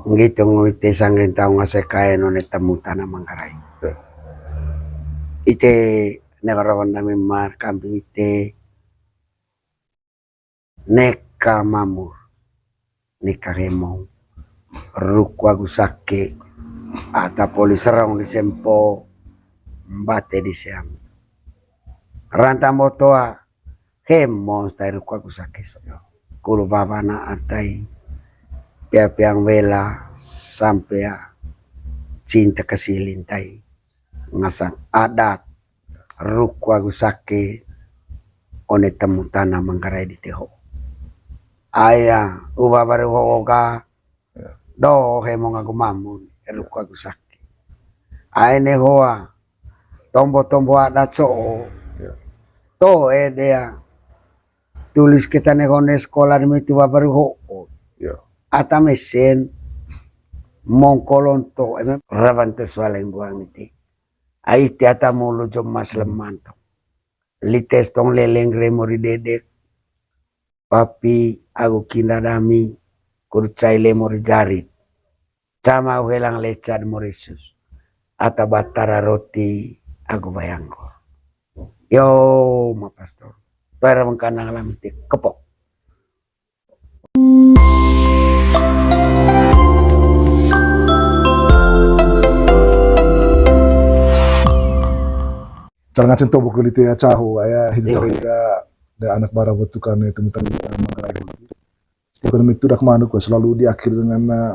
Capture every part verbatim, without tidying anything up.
Nggitu ngo ite sanggen taung ase kaen one temu tana Manggarai. Ite ne karawan dami mar kambing ite neka mamur, neka hemong, ruku agu sake, ata poli serong disempo, mbate diseam. Ranta mbotoa, hemong tai ruku agu sake soyo. Kulu wawana atai, pea-peang wela, sampea cinta kasih lintai. Ngasang adat, ruku agu sake, one temu tana Manggarai dite ho. Aya, uwa baru ho ga, do hemong agu mamun, ruku agu sake. Aine hoa, tombo-tombo adat so'o, to edea, tulis kita ne hone sekolah demi tuwa baru ho. Ata mesen, mongkolonto, eme rawan te sualeng buang ite. Ai ite ata mulu jom mas lemantong. Lites tong leleng re mori dedek. Papi agu kinda dami, kurcai le mori jarit. Cama uhelang leca de mori sus. Ata batara roti agu bayanggor. Yo, ma pastor. Toera mengkanang lam ite kepok. Cara ngaceng tobo kuli te acaho, aya hitu tari da, da anak bara botukan itu mutan Manggarai. Setiap kali itu dak manuk selalu diakhiri dengan, eh,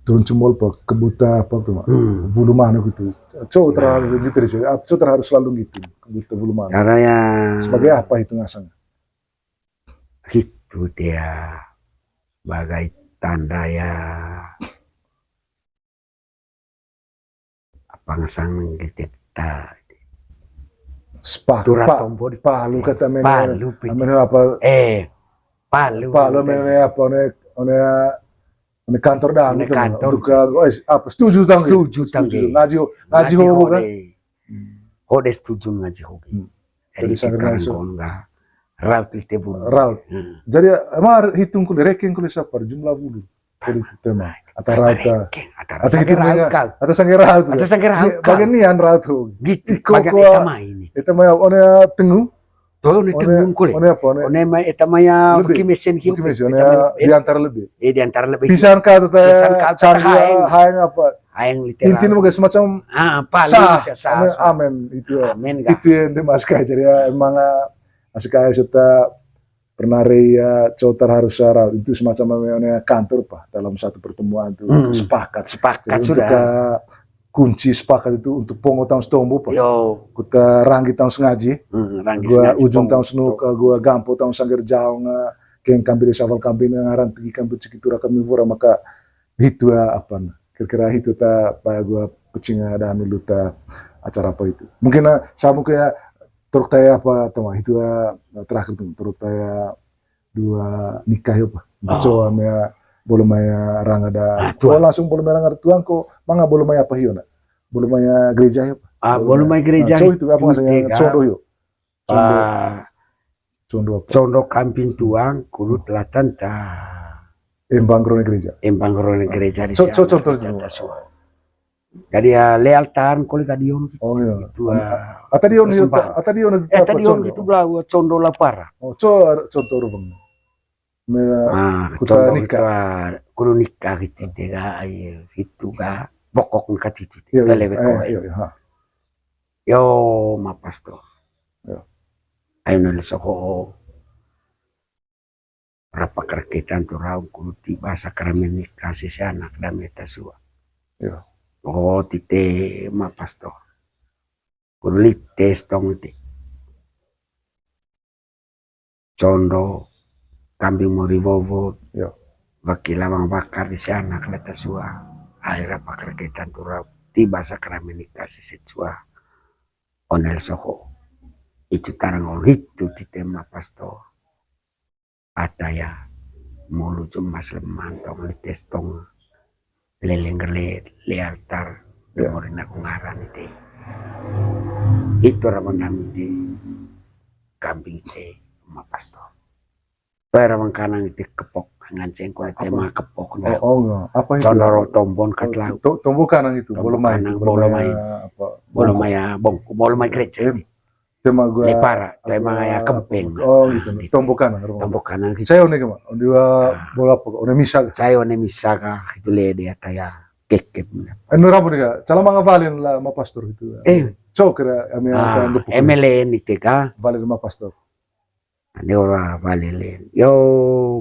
turun cembol apa, kebuta apa tuh, Mak? Bulu manuk itu. Cowok terharu gitu deh, cowok. Ah, cowok terharu selalu gitu, kebuta bulu manuk. Cara ya. Sebagai apa itu ngasang? Hitu dia bagai tanda ya, apa ngasang gitu ta. Sepakat, tura tombo di palu kata men, palu, men apa, eh, palu, palu men apa, one, one, one kantor dah, one gitu, kantor. Untuk, eh, apa, setuju tang, setuju tang, ngaji, ngaji ho kan. Hode setuju ngaji ho. Jadi sekarang kon ga raut lite bulu. Raut. Jadi emang hitung kuli, rekeng kuli siapa jumlah bulu. Kuli tema. Ata raut. Ata sangge raut. Ata sangge raut. Bagian nian raut ho. Gitu. Bagian eta mai ini. Eta mai one tengu. Tuh, one tengu kuli. One apa? One mai, eta mai ya, buki mesen hiu. Buki mesen, one diantar lebih. Eh, diantar lebih. Pisan ka tata, pisan ka tata haeng. Haeng apa? Haeng literal. Intinya mungkin semacam, ah, palu sah, sah, amen, itu ya. Amen, kan? Itu yang dimaksudkan. Jadi ya, emang, ah, asik aja serta pernah re ya, cotar harus syarat. Itu semacam namanya kantor, Pak, dalam satu pertemuan tuh. Sepakat. Sepakat. Jadi sudah. Untuk, ah, kunci sepakat itu untuk pongo taung setombo, Pak. Yo. Kuta ranggi taung sengaji. Ranggi gua sengaji, ujung taung senuk, gua gampo taung sangger jaong, ah, keng kambing desa wal kambing ngaran tegi kambing ciki tura kami wura maka hitu, ah, apa, nah. Kira-kira hitu ta, apa gua pecing ada anu luta acara apa itu. Mungkin, ah, samu kayak turuk taya apa, teman, hitu, ah, terakhir tuh, turuk taya dua nikah ya, Pak. Cowa mea bolu maya rangada. Oh, langsung bolu maya rangada tuang ko, manga bolu maya apa hiyo na? Bolu maya gereja ya, Pak. Ah, bolu maya gereja. Cowa itu apa maksudnya? Condo yo. Condo. Condo apa? Condo kamping tuang, kulut latan ta. Embang rone gereja. Embang rone gereja di sana. Contoh. Jadi ya, le altar kuli kadion. Oh, iya. Itu, ah, ata dion itu, ata dion itu, eh, ata dion itu belah condo lapara. Oh, co-, condo rubeng. Ah, kuta condo nikah. Kita kudu nikah gitu, tega, ayo, itu ga pokok nikah itu. Iya, iya. Lebih koe. Iya, iya, ha. Yo, ma pastor. Iya. Ayo nol soho. Rapa kerketan tu raung kulu tiba sakramen nikah sisi anak dame tasua. Iya. Oh, tite ma pastor. Kulu lites tong ti. Condo, kambing mori wowo. Iya. Waki lawang wakar di si anak le tasua. Ai rapa kerketan tu raung tiba sakramen nikah sisi sua. Onel soho. Itu tarang ong hitu tite ma pastor. Ataya, molu jom mas leman tong lites tong leleng le, le altar, ya. Morin aku ngaran ite. Itu rawan dami ite, kambing ite, ma pastor. Toy rawan kanang ite kepok. Nganceng ko tema kepok na. Oh, oh, apa itu? Condoro tombon kat lau. To-, tombo kanang itu, bolo mai, bolo mai apa? Bolo mai, ah, bong, bolo mai gereja. Em, tema gua Lepara, tema ya kempeng. Oh, gitu. Tombo kanang. Tombo kanang gitu. Saya one kema, dua bolo apa? One misa. Saya one misa ka, itu le dia taya kekep. Anu rabu nih, Kak. Cala manga valen la ma pastor gitu. Eh. Cok kira ami akan depok. M L A ni te ka. Valen ma pastor. Ande ora vale len. Yo,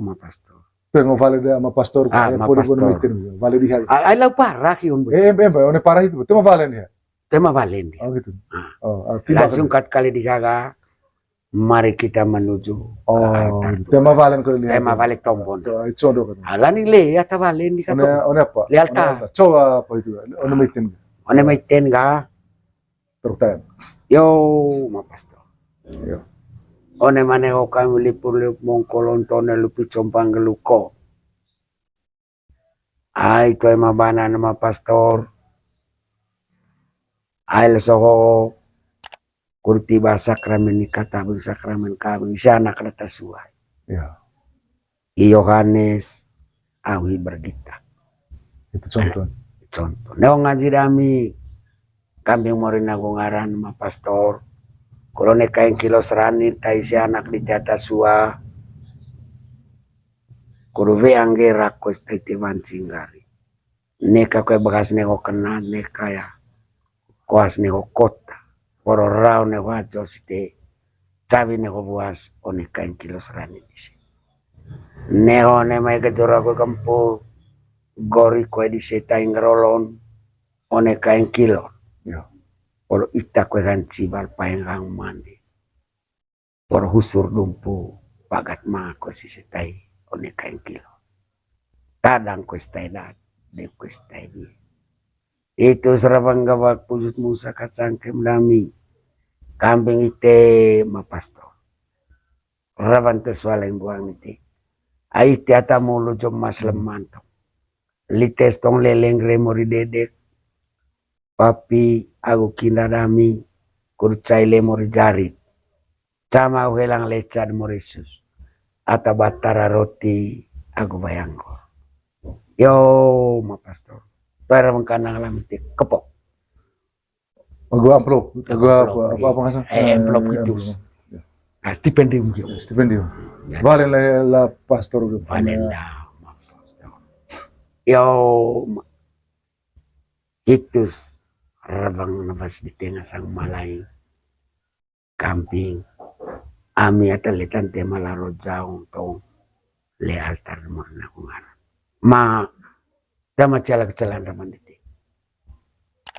ma pastor. Pe ngo vale da ma pastor, ah, ma pastor. Vale di hari. Ai lau parah ki on. Eh, em, em, one parah itu. Tema vale nih ya. Tema vale nih. Oh, gitu. Ah. Oh, ah, langsung kat kali di gaga. Mari kita menuju. Oh, tema vale kalau lihat. Tema vale tombon. Coba, coba. Ala ni le, ya ta vale di kato. One, one apa? Le altar. Coba apa itu? One meeting. One meeting ga? Terus tanya. Yo, ma pastor. Yo. One mane ho kami lipur liup mongko lontone lupi compang geluko. Ai toe ma bana ma pastor. Ai lesoho kurti ba sakramen ni kata beri sakramen kami isi anak data suai. Ya. I Yohanes, au hi bergita. Itu contoh. Contoh. Neo ngaji dami, kambing mori nagu ngaran ma pastor. Kuro ne kain kilo serani, tai si anak di tata sua. Kuro we angge rakos tai te mancing gari. Neka kue bekas nego kena, neka ya. Koas nego kota. Poro rau nego ajo site. Cawi nego buas, one kain kilo serani dise. Nego ne mai gejora kue kempul. Gori kue dise tai ngerolon. One kain kilo. Ya. Poro ita kue kan cibal paeng rang mandi. Poro husur dumpu, pagat manga kue sise tai, one kain kilo. Tadang kue stai dat, de kue stai bi. Itu serabang gabak pujut musa kacang kem dami. Kambing ite ma pastor. Raban te sualeng buang ite. Ai ite ata mulu jom mas lemantong. Lites tong leleng remo ri dedek. Papi agu kinda dami, kuru cai lemo ri jarit. Cama au helang leca de mo resus. Ata batara roti agu bayanggor. Yo, ma pastor. Tuara mengkanang lam ite kepok. Agu amplop, agu apa, apa, apa ngasang? Eh, amplop gitu. Ah, stipendium gitu. Stipendium. Ya. Valen la, la pastor gitu. Valen la, ma pastor. Yo, ma-, hitus, rebang nafas di tengah sang malai. Kambing. Ami ata letan te malaro jaung tong. Le altar de mo rena ku ngaran. Ma, tama cala kecalan raman dite.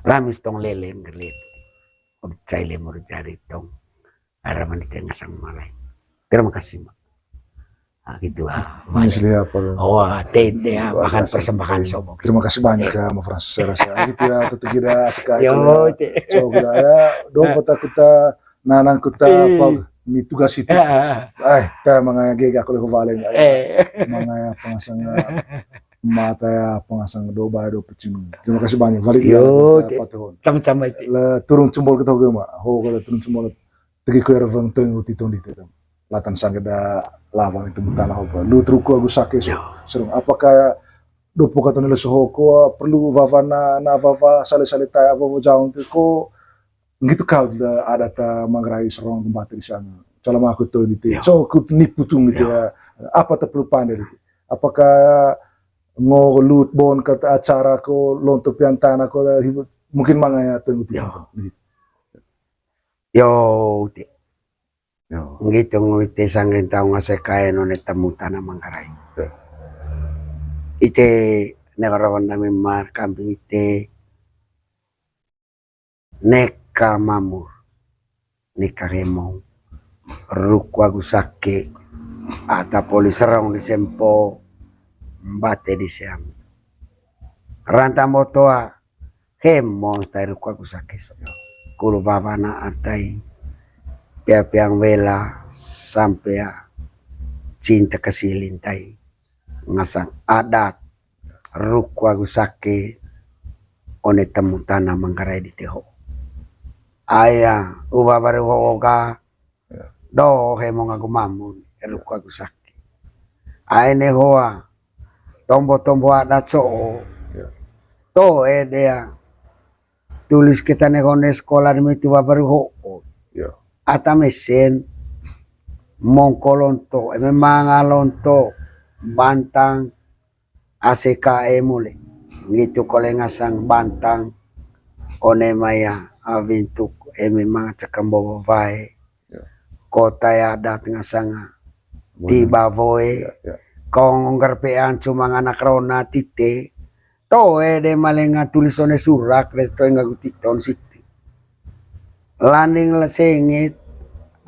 Lamis tong lelen gelet. Om cai lemur jari tong. Raman dite ngasang malai. Terima kasih, Mak. Ah, gitu, ah. Ini asli apa, lo? Oh, ah, tende, ah, bahkan persembahan sobo. Terima kasih banyak ya, Ma Francis. Saya rasa, ah, gitu ya, tetap kita sekali. Yo, ya. Te. So, kita ya, dong kota kita, nanang kota, apa, ini tugas itu. Ah. Eh, ta mangaya gega kalau kebalen. Eh. Mangaya pengasang mata ya, pengasang doba, do pecing. Terima kasih banyak. Balik ya, yo, te. Patahon. Sama-sama itu. Le, turun cembol kita, oke, Mak. Ho, kalau turun cembol. Tegi kue reveng toeng uti tong dite tong. Latan sangge da lawang itu mutana hoba. Lu truku agu sake so. Yo. Serung. Apakah dopo kata nila sohoko perlu vava na, na vava sale-sale taya vava jaung ke ko. Gitu kau da ada ta mangrai serong tempat di sana. Calama aku toeng dite. Yo. So ku nipu tung dite ya. Apa ta perlu pande dite? Apakah ngo lut bon kata acara ko lonto pian tanah ko, mungkin mangaya toeng uti tong. Gitu. Yo, uti. Yo. Ngitu ngui te sanggen tau ngase kae no ne temu tana Manggarai. Yo. Ite ne karawan dami mar kambing ite. Neka mamur. Neka remong. Ruku agu sake. Ata poli serong di sempo. Mbate di seam. Ranta motoa. Hemong tai ruku agu sake so. Kulu vavana atai. Pea peang wela sampea cinta kasih lintai. Ngasang adat ruku agu sake one temu tana Manggarai di teho. Aya uba baru hoga. Ya. Do hemong agu mamun, ruku agu sake. Aine hoa, tombo-tombo adat so'o. Toe dea. Tulis kita ne kone sekolah demi tua baru ho'o. Ata mesen mongko lonto, eme manga lonto, bantang, A C K M ole. Ngitu kole ngasang bantang, one maya, awintuk, eme manga cekam bobo wae. Kota ya adat ngasanga. Tiba woe. Kong ngger pean cuma nganak rona tite. Toe de malenga tulis one surak de toe nggagu titon situ. Landing la senget,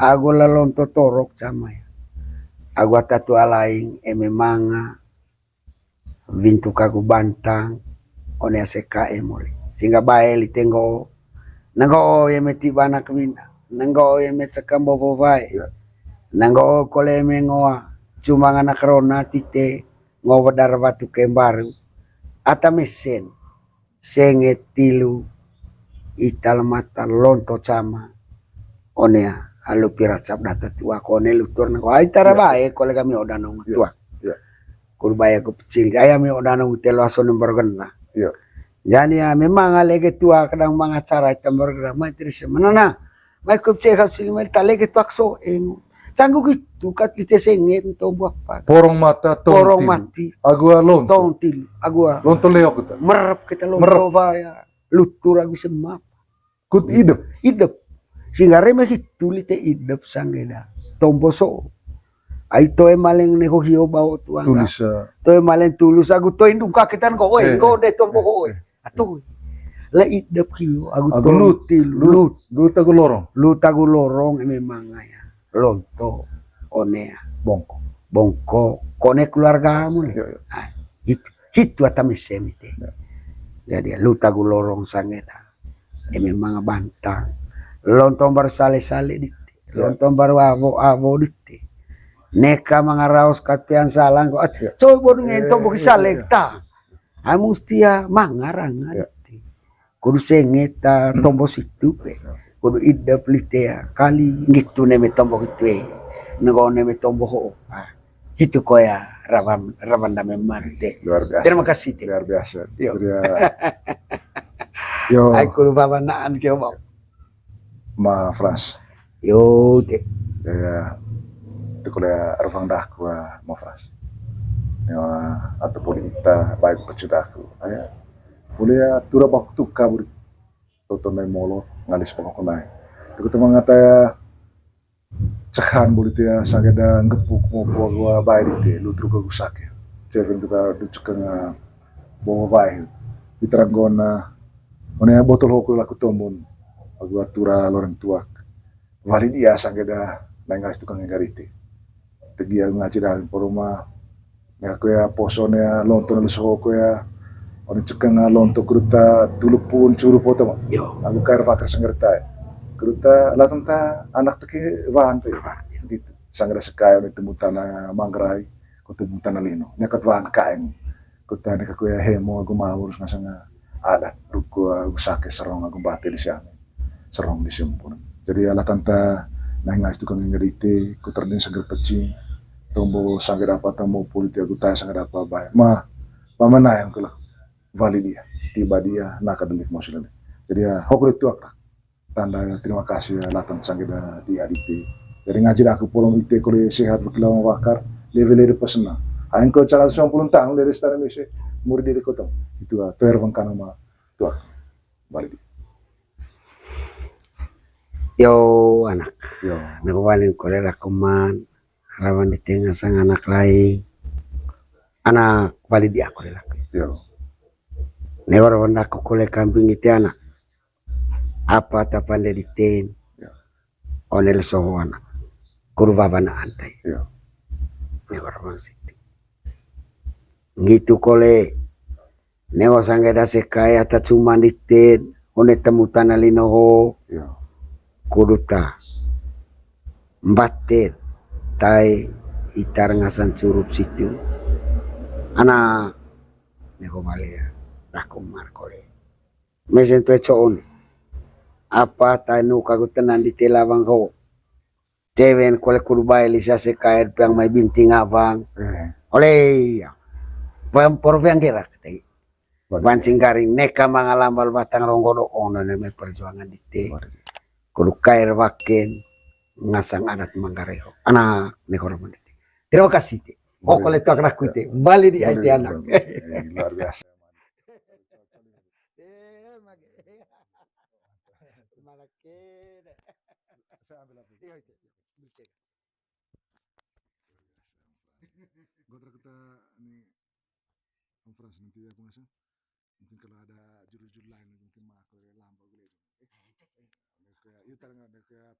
agu la lonto torok camai. Agu ata tua laing, eme manga, wintuk agu bantang, one A C K M ole. Singga bae lite nggo'o. Nenggo'o eme tiba anak wina. Nenggo'o eme cekam bobo wae. Nenggo'o kole eme ngoa. Cuma nganak rona tite, ngoa wedar watu kembaru. Ata mesen. Senget tilu, ita lemata lonto cama. One alu piracap data tua kone lutur nenggo'o. Ai tara bae kole kami odanong tua. Kur bae ku pecil. Ai ami odanong telo aso nembor gena. Jadi ya memang alege tua kadang manga cara ita nembor gena. Mai terus menana. Mai kup cek hasil mai ta lege tuak so eng. Canggu gitu kat lite senget to buah apa. Porong mata tong porong tilu. Mati. Agua lonto. Tong tilu. Agua. Lonto leok kita. Merep kita lonto. Merep. Baya. Lutur agu semap. Kut idep. Idep. Singga reme gitu lite idep sanggeda. Tombo so. Ai toe maleng ne ho hio bao tuang. Tulus. Toe maleng tulus agu toe ndung kaketan ko oe. Ko de tombo ko oe. Atu. La idep hio agu lut. Lut agu lorong. Lut agu lorong eme manga ya. Lonto. One ya. Bongko. Bongko. Kone keluarga mu ne. Hitu. Hitu ata mesen ite. Jadi lut agu lorong sanggeda. Eme manga bantang. Lonto baru sale-sale dite. Lonto baru avo-avo dite. Neka manga raos kat pean salang ko. Coba dengan tombo ki sale ta. Ai musti ya mangarang ati. Kudu senget ta tombo situ pe. Kudu idep lite ya kali ngitu neme tombo gitu e. Nego neme tombo ho. Hitu ko ya rawan rawan dame mate. Luar biasa. Terima kasih te. Luar biasa. Yo. Jadi ya, yo. Ai kudu babanaan kio mau. Ma Frans. Yo te. Ya, itu kuliah arfang dah ku, ah, Ma Frans. Ya, atau poli ita baik pecah dah ku. Ya. Kuliah tura waktu kabur. Toto nai molo ngalis pokok nai. Itu kita mengata ya cehan buli tia sageda ngepuk mopo gua bai dite lu truka gusake. Ceven kita du cekeng, ah, bawa bai. Ita ranggona one botol hokul laku tombon. Agu atura loreng tuak. Wali dia sanggeda naing ngas tukang garite. Tegi agu ngaji dah poroma. Neka ko ya poso ne ya lonto na luso ko ya. Oni cekeng, ah, lonto kuruta tuluk pun curu poto ma. Yo. Agu kair fakir senggertai. Kuruta latanta anak teke wan te. Gitu. Sanggera sekai oni temu tanah manggerai. Ko temu tanah lino. Nyakat wan kaeng. Kuta neka ko ya hemo agu mawur ngasanga adat, duku, ah, usake serong agu bate di siami. Serong di simpun. Jadi ala tanta naing ngas tukang ngadite, ku terdin seger peci, tombo sanggit apa tombo puliti agu tai sanggit apa bae. Ma, paman naing kula wali dia, tiba dia, naka delik mau silene. Jadi ya, hok tuak rak. Tanda terima kasih ya, latan sanggit di adite. Jadi ngaji aku polom ite kole sehat berkilau wakar, leve lede pesena. Aing ko cara sembilan puluh tahun lede setara mese, murid diri kotong. Itu ya, ter bengkana ma tuak. Balik. Yo, anak. Yo. Nako paling kole laku man, rawan di tengah sang anak lain. Anak balik di aku lelak. Yo. Never wanda aku kole kambing itu anak. Apa tapan de di ten. Yo. Onel soho anak. Kurva bana antai. Yo. Never wanda situ. Ngitu kole. Nego sanggeda sekai ata cuman diten, one temu tana lino ho. Kuduta. Mbaten, tai itar ngasan curup situ. Ana, nego malia, daku markole. Mesen tue coone. Apa tai nu kagu tenan di telawang ho. Cewen kole kudu bae lisa sekaed peang mai binti ngawang. Ole ya. Wampor wiang gerak te. Wancing garing neka mangalambal batang ronggo do'ong no neme perjuangan dite. Kudu kair wakin ngasang adat Manggarai ho. Anak ne hormat dite. Terima kasih te. Koko le tuak raku te. Bali di ai te anak. Luar biasa. Gotra kita ini conference nanti aku masa. Mungkin kalau ada judul-judul lain mungkin mah aku lambat gue itu. Kayak itu nggak ada kayak